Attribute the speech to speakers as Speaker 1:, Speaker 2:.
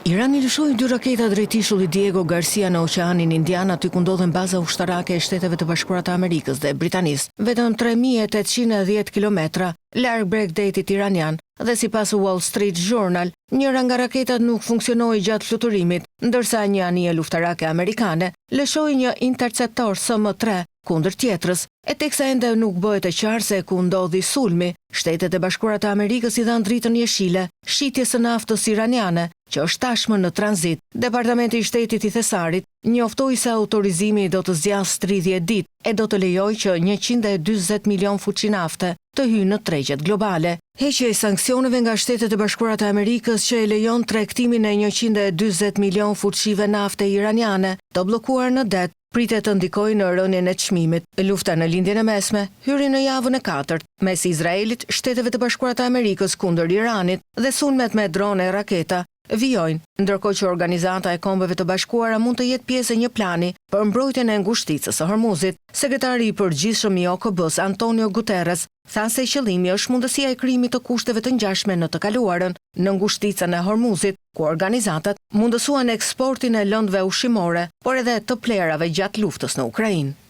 Speaker 1: Irani lëshoi dy raketa drejt ishullit Diego Garcia në Oqeanin Indian, aty ku ndodhen baza ushtarake e Shteteve të Bashkuara të Amerikës dhe Britanisë, vetëm 3810 kilometra larg bregdetit iranian, dhe sipas Wall Street Journal, njëra nga raketat nuk funksionoi gjatë fluturimit, ndërsa një anije luftarake amerikane lëshoi një interceptor SM-3 kundër tjetrës, e teksa ende nuk bëhet e qartë se ku ndodhi sulmi, Shtetet e Bashkuara të Amerikës i dhanë dritën jeshile shitjes së naftës iraniane, që është tashmë në tranzit. Departamenti i Shtetit i Thesarit njoftoi se autorizimi do të zgjasë 30 ditë e do të lejojë që 140 milion fuçi nafte të hyjnë në tregjet globale. Heqja e sanksioneve nga Shtetet e Bashkuara të Amerikës që e lejon tregtimin e 140 milion fuçive nafte iraniane të bllokuar në det pritet të ndikojë në rënien e çmimit. Lufta në Lindjen e Mesme hyri në javën e katërt mes Izraelit, Shteteve të Bashkuara të Amerikës kundër Iranit dhe sulmet me drone e raketa vijojnë, ndërkohë që Organizata e Kombeve të Bashkuara mund të jetë pjesë e një plani për mbrojtjen e ngushticës së Hormuzit. Sekretari i përgjithshëm i OKB-s Antonio Guterres tha se qëllimi është mundësia e krijimit të kushteve të ngjashme në të kaluarën në ngushticën e Hormuzit, ku organizatat mundësuan eksportin e lëndëve ushqimore, por edhe të plehrave gjatë luftës në Ukrainë.